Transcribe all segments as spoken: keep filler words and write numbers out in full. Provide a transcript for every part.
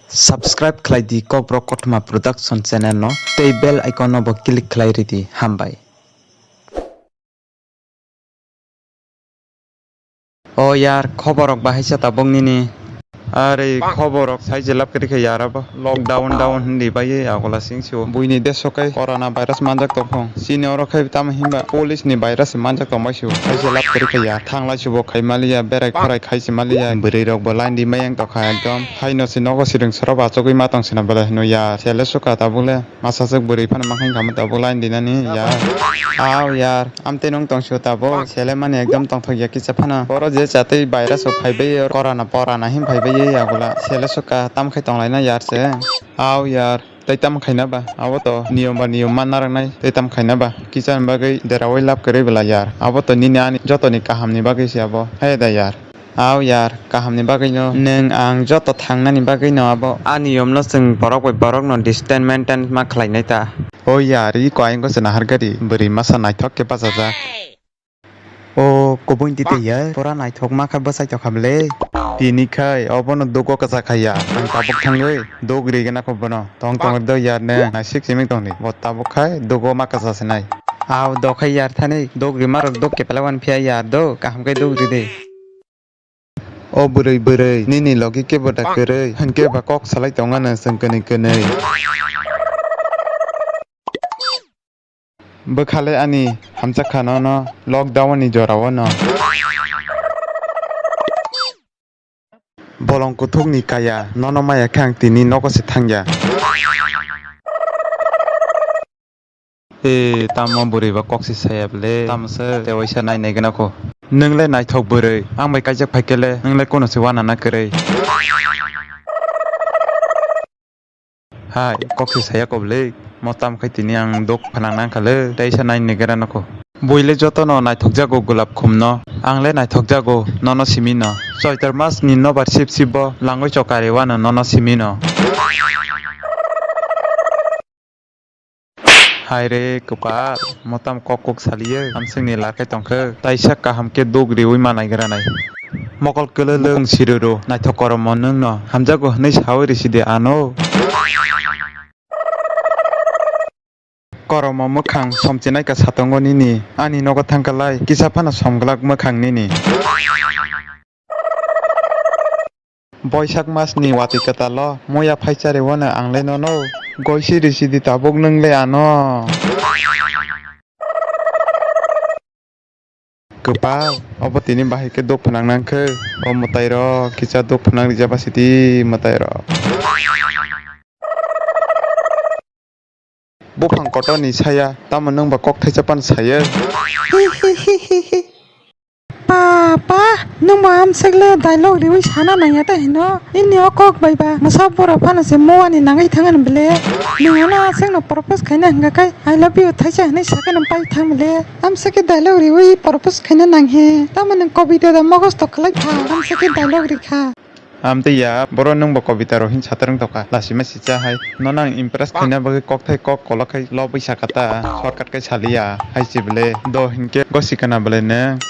Subscribe khlai di Kokborok Kothoma Production channel no tei bell icon no bo click khlai ridi. Hambai. O yar, khoborok bahai sa tabuk nini. Are khoborok sai je lab kiri khe yar abo. Lockdown down hindi bai agola sing sio. Buini deso kai corona virus manjak tong phong. Sini oro khai tamo himba police ni virus manjak tong bai sio. Sai je lab kiri khe yar. Thanglai sio bo khai maliya, berai khorai khai se maliya. Bwrwi rok bo line di mayang tokha ekdom. Hai no se nogo sirung soro bachogwi ma tong sina belai hino yar. Sele suka tabuk le. Masa swk bwrwi phano ma khain kha tabuk line dinani yar. Aw yar, amtwi nwng tong sio tabuk. Sele mani ekdom tongthok ya kisa phano. Oro je chatwi virus rok phai bai corona porana hin phai bai ya gula. Sele suka tam khai tong laina yar se. Aw yar, tei tam khaina ba. Abo to niyom ba niyom man narwknai. Tei tam khaina ba. Kisa ni bagwi derawi lab kwrwi bwla yar. Abo to nini ani jotoni kaham ni bagwi se abo. Hai da yar. Aw yar, kaham ni bagwi no. Nwng ang joto thangnani bagwi no abo. A niyom no chwng borok bai borok no distance maintain ma khlai nai ta. O yar, i ko ayang se nahar gari, bwrwi masa naithok khe bachajak. O kubui twi twi yar, pura naithok ma kha bwsai tokha bwle. Tini khai, obo no dugo kwchak khai ya. Ang tabuk thangwi, dug ri gana kho bono. Tong tong do yar ne, naisik simi tong di. Bo tabuk khai, dugo ma kwchak se nai. Aw do khai yar thani, dug ri ma rok dug kepela wan phiya yar do, kaham khe dug ri di. O bwrwi, bwrwi, nini logi kebo da kwrwi, hinkhe ba kok salai tongo no chwng kwnwi kwnwi. Bwkhale ani hamjakha nono lockdown ni jorao no. Bolong kuthuk ni kaya, nono maya khe ang tini nogo se thangya. E, tamo bwrwi ba kok se saya bwle, tamo se tewaisa nai nai gana kho. Nwng le naithok bwrwi, ang bai kaijak phai khe le, nwng le kono se wana na kwrwi. Hai, kok se saya kho bwle, mo tam khai tini ang dok phanang nang kha le, teisa nai nai gana kho. Bui le joto no naithok jago gulab khum no, ang le naithok jago nono simi no. Choitor mas ni nobar sip sip bo, langoi chokari wano nono simi no. Haire kwpal, motam kok kok saliye, hamswkni lakai tongkhe, taisa kaham khe duk riwi manai granai. Mokol kwlwlwng siriro, naithok koromo nwngno, hamjago hwnwi sawi risidi ano. Koromo mwkhang somchinai ka satongo nini, ani nogo thangkalai, kisa phano somglak mwkhang nini. Boisak mas ni watwi kwtal o muya phai chari wano ang le nono goisi risi di tabuk nwng le ano. Kwpal, obo tini bahai khe duk phnang nang khe, o mwtai rok kisa duk phnang rijak ba sidi mwtai rok. Buphang kotor ni saya, tamo nwng ba kok thaisa pan saya. Papa, nwng ba amswk le dialogue riwi sana nangya ta hino. Nini o kok bai ba mwsa borok phano se mua ni nangwi thang ani bwle. Nwng ano aswk no propose khaina hwnkha khai I love you thaisa hinwi sakhe no pai thang bwle. Amswk khe dialogue riwi propose khaina nang he. Tamo nwng kobita da mogosto khlai kha, amswk khe dialogue ri kha. Amtwi ya, boro nwng bo kobita rok hin satarwng tokha, lasima sicha hai. Nono ang impress khaina bagwi kokthai kok kolok khai lobwi sakha ta, shortcut khai saliya, hai se bwle, do hinkhe gosi kana bwle nwng.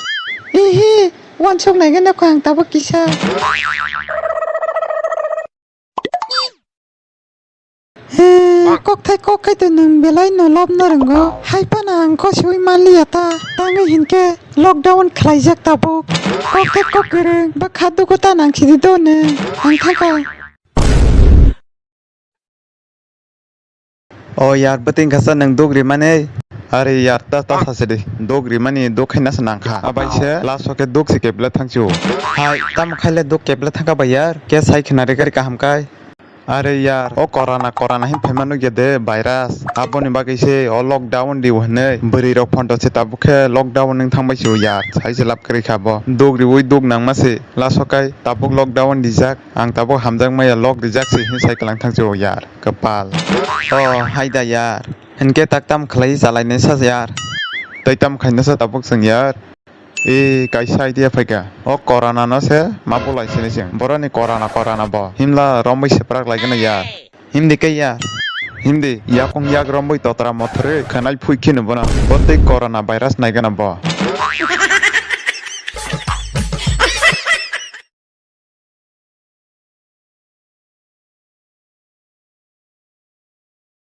Ehe, wansuk nai gana kho ang tabuk kisa. He, kokthai kok khai to nwng belai no lobna rwngo. Hai phano ang kosiwi manliya ta. Tangwi hinkhe lockdown khlaijak tabuk. Kokthai kok kwrwng, bwkha dugo ta nang sidi do nwng. Ang thangkha. O yar, bwtwi wngkha sa nwng duk rimani. Are yar, ta, ta sa sidi. Duk rimani, duk khaina se nangkha. Abai se, last o khe duk se kebla thangsi o. Hai, tamo khaile duk kebla thangkha bai yar. Khe sai khna rikari kaham kai. Are yar, o corona, corona hin phaima nukya de virus. Aboni bagwi se o lockdown di hwnwi bwrwi rok photo se tabuk khe lockdown wng thangbai se o yar. Sai se lab kwrwi kha bo. Duk riwi duk nangma se. Last o kai tabuk lockdown dijak. Ang tabuk hamjak maya lok dijak se hin sai kwlang thang se o yar. Kwpal. O hai da yar. Hinkhe tak tam khlai chalai nai sa yar. Tai tam khaina sa tabuk chwng yar. E, kaisa idea phaikha. O corona no se ma bulai sini sing. Boroni corona, corona bo. Himla romwi seprak lai gana ya. Himdi khe ya. Himdi, yakung yak romwi totra mothre khanai phui kheno bono. Bo tei corona virus nai gana bo.